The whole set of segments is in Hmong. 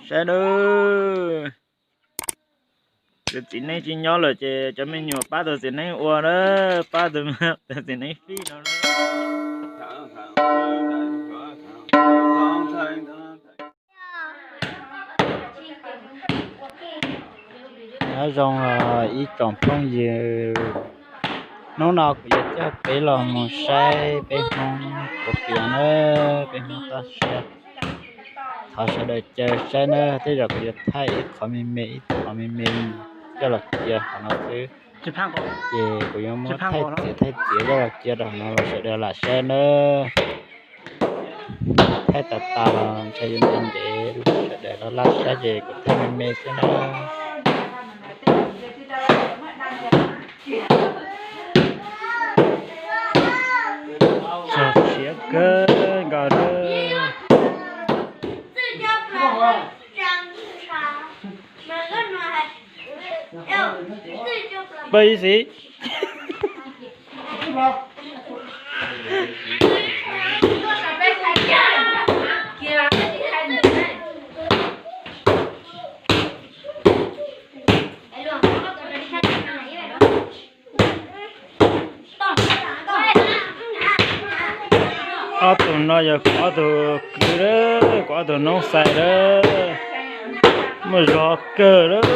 Saib nawb, tus txiv neej tsis nyob lawm ces cov me nyuam pab tus txiv neej ua na, pab tus, tus txiv neej fij no na. Nyob zoo ib tsoom phooj ywg, hnub no kuv yuav coj peb los mus saib peb Hmoob ua pias na, peb Hmoob toj siab. Thov sawv daws caw saib na, tej zaum kuv yuav thaij ib qho me me ib qho me me coj los cia qhov no xwb. Ces kuv yuav muab thaij txiav thaij txiav coj los cia rau qhov no los sawv daws lam saib na. Thaij tas tas los ntshai yuav ntev ntev, sawv daws los laj saib ces kuv thaij me me xwb na. Txog siab kawg nkaus na. Pawg ib xis. Ob tug no yog kuv ob tug kwv lawm, kuv ob tug noob xais lawm, muaj zog kawg lawm.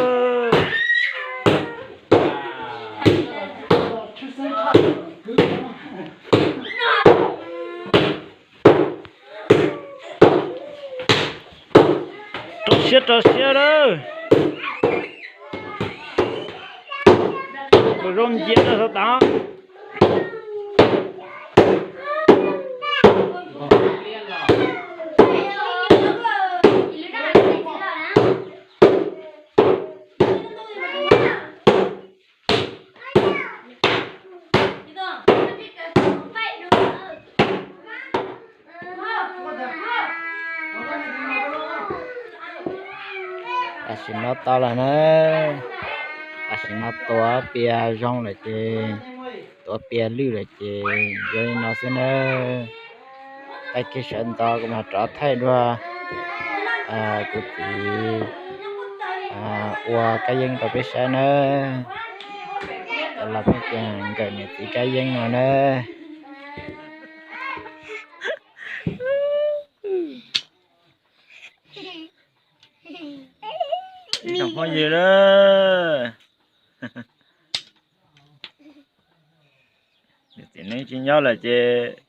Rau siab rau siab lawm. Kuv zoo ncia rau sawv daws. Tam sim no tau lawm na, tam sim no tuav pias zoo lawm ces, tuav pias lwj lawm ces yuav li no xwb na. Tag kis sawv ntxov kuv mam rov thaij dua kuv txiv ua kab yeeb rau peb saib na. Cov laus pheej tias nkawm niam txiv kab yeeb no na. Tsoom phooj ywg, niam txiv neej tsis nyob lawm ces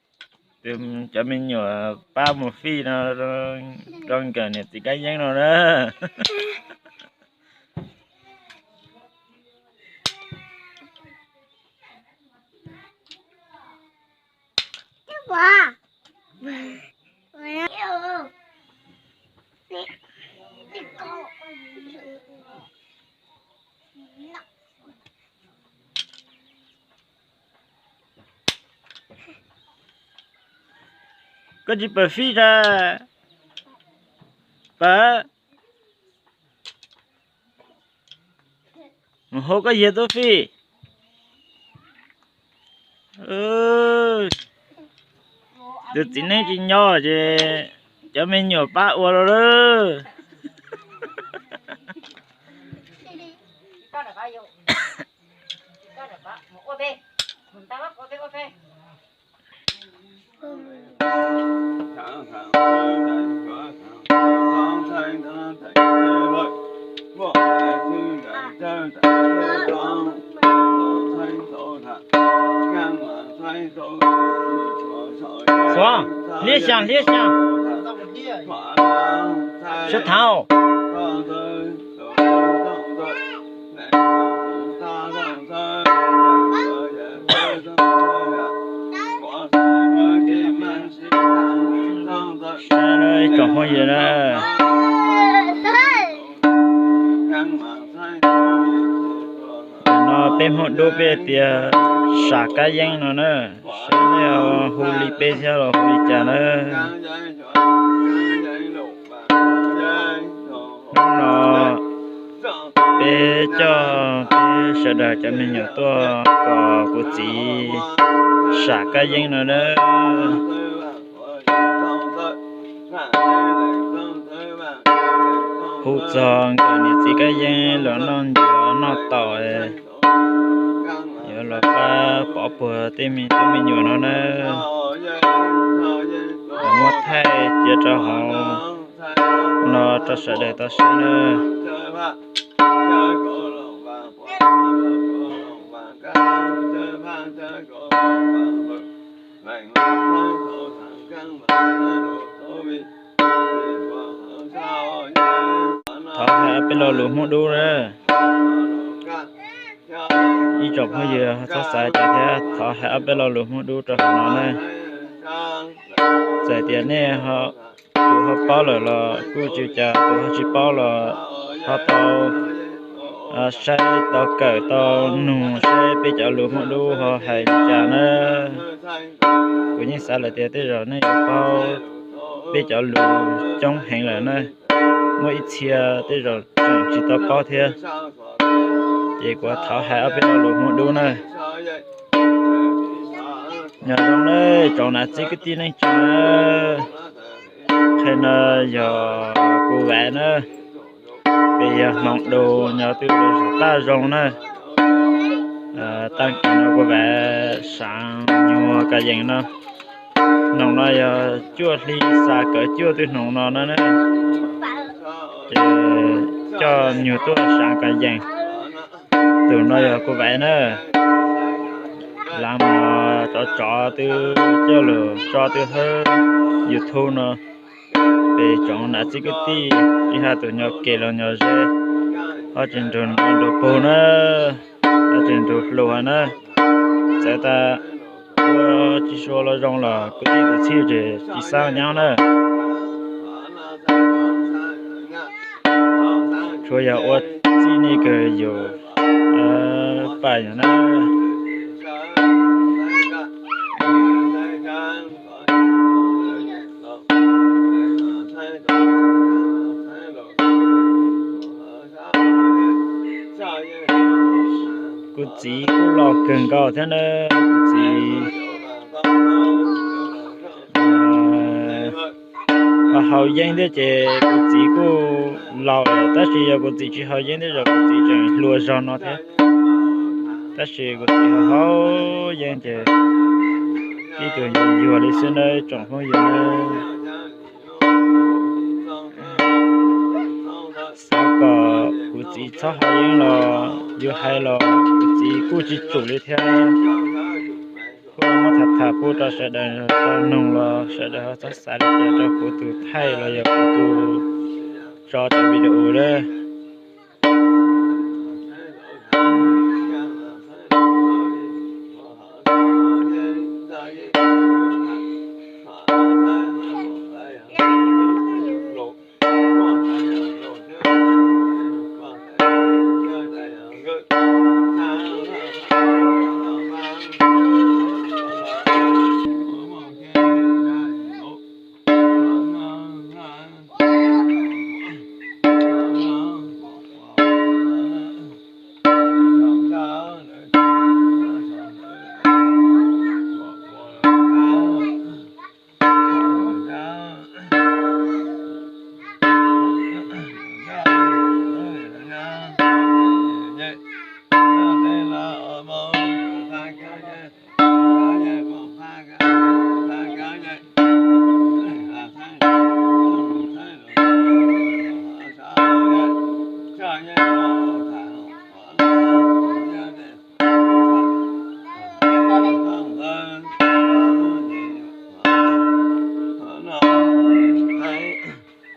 cov me nyuam pab mus fij no rau nkawm niam txiv kab yeeb no na. Koj tsis pawm fij tag, pawm. Mus hau koj yawg tuaj fij. Tus txiv neej tsis nyob ces cov me nyuam pab ua los lawm. Xov, hliab xya hliab xya. Sib tham. Ib tsoom phooj ywg na, no peb Hmoob Dub peb tias sam kab yeeb no na, saib nej hu li peb thiab los hu li cas na. Hnub no peb coj peb sawv daws cov me nyuam tuaj kom kuv txiv sam kab yeeb no na. Hu txog nkawm niam txiv Kab Yeeb los noj ncuav noj taum, yuav los pab pov puag tej me tub me nyuam no na. Muab thaij cia rau hauv no rau sawv daws tau saib na. Thov hais ob peb lo lus Hmoob dub na. Ib tsoom phooj ywg txhob xav cas thiab, thov hais ob peb lo lus Hmoob dub rau hauv no na. Txawm tias nej ho, tus ho paub lawm los kuj tsis ua cas, tus ho tsis paub los ho tau saib tau kawm tau nug saib peb cov lus Hmoob dub ho hais li cas na. Kuv yeej xav lawm tias tej zaum nej yuav paub peb cov lus coob heev lawm na. Muaj ib txhia tej zaum tseem tsis tau paub thiab, ces kuv thov hais ob peb lo lus Hmoob dub na. Nyob zoo na tsoom nam txiv kwv tij neej tsa na. Qhia no yog kuv Vaim na, ces yog hmoov du nyob twb tau zoo na. Tag kis no kuv Vaim saav nyuag kas yees no. Hnoos no yog cuaj hli xya kaum cuaj twb hnoos no na. Ces coj nyuag tuaj saav kas yees. Tus no yog kuv Vaim na. Lav mos tsov tsov twb coj lug tso twb hawb YouTube no. Ces tsoom nam txiv kwv tij tsis hais tus nyob kev los nyob ze, ho tseem nrug nrug pug na, ho tseem nrug hlub na. Txawm tas ua tsis sua los zoo los kwv tij kwv tij ces tsis xav nyob na. Tsuas yog ua txij nej kawg yus paj yus na. Kuv txiv kuj laus kawg nkaus thiab na, kuv txiv ho haus yeeb thiab ces kuv txiv kuj laus lawm, tab sis yog kuv txiv tsis haus yeeb tej zaum kuv txiv tseem hluas zog no thiab. Tab sis kuv txiv ho haus yeeb ces ib tug yuag yuag li xwb na tsoom phooj ywg. Xav kom kuv txiv txhob haus yeeb los yus hais los kuv txiv kuj tsis tsum li thiab. Kuj muab tham tham pub rau sawv daws tau noog los sawv daws ho txhob xav li cas rau kuv tus thaij los yog kuv tus tso cov video lawm.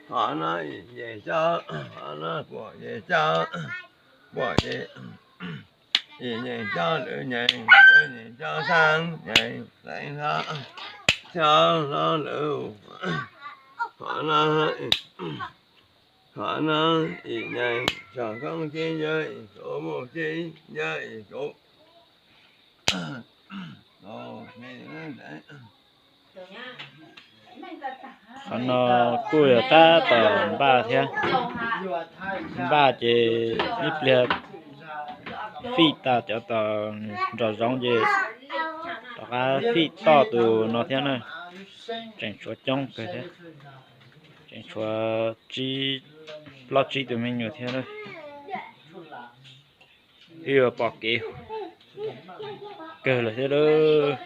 Qhov no ib nyuag coj, qhov no puam nyuag coj, puam nyuag, ib nyuag coj lwm nyuag, lwm nyuag coj xeeb nyuag, xeeb hlob, xeeb hlob lwm. Qhov no, qhov no ib nyuag tsom koob tsib yawg ib kuv mus tsib yawg ib kuv. Qhov no kuj yog tab tom npaj thiab. Npaj ces ib pliag fij tas cov tom nraum zoov ces rov qab fij toj tus no thiab na. Tseem tshuav coob kawg thiab. Tshuav tsib, plaub tsib tus me nyuam thiab na. Twb yuav pom kev kawg lawm thiab lawm.